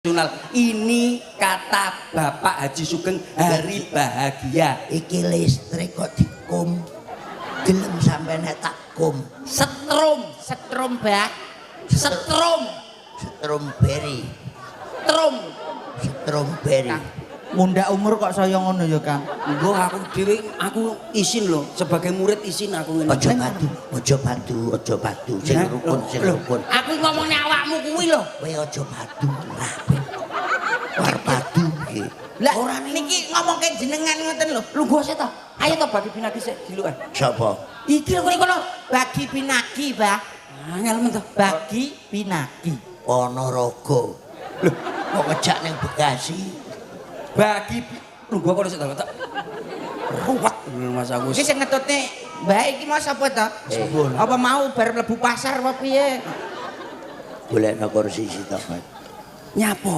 Nasional. Ini kata Bapak Haji Sugeng, hari bahagia. Iki listrik kok dikum. Gelem sampe nek tak kum. Setrum, Setrum, Mbah. Setrum, Strawberry. Trum. Strawberry. Mundak umur kok saya ngono ya, Kang. Engko aku dhewe, aku isin lho, sebagai murid isin aku ngene. Aja batu, aja batu, aja batu. Sing Hah? rukun, sing Lho, rukun. Aku ngomongne awakmu kuwi lho. Kowe aja batu, rapi. Arep batu iki. Lah ora, niki ngomongke jenengan ngoten lho. Lungguh sik ta. Ayo to, bagi pinagi sik diluke. Sapa? Iki lho, kono bagi pinagi, Mbah. Angel men to. Bagi pinagi. Ponorogo. Lho, kok ngejak ning Bekasi? Bagi lungguh kono sik ta. Tak ruwet Mas aku. Iki sing ngetutne Mbah iki mau sapa to? Eh. Apa mau bar mlebu pasar apa piye? Golekno kursi sitok, Mas. Nyapo?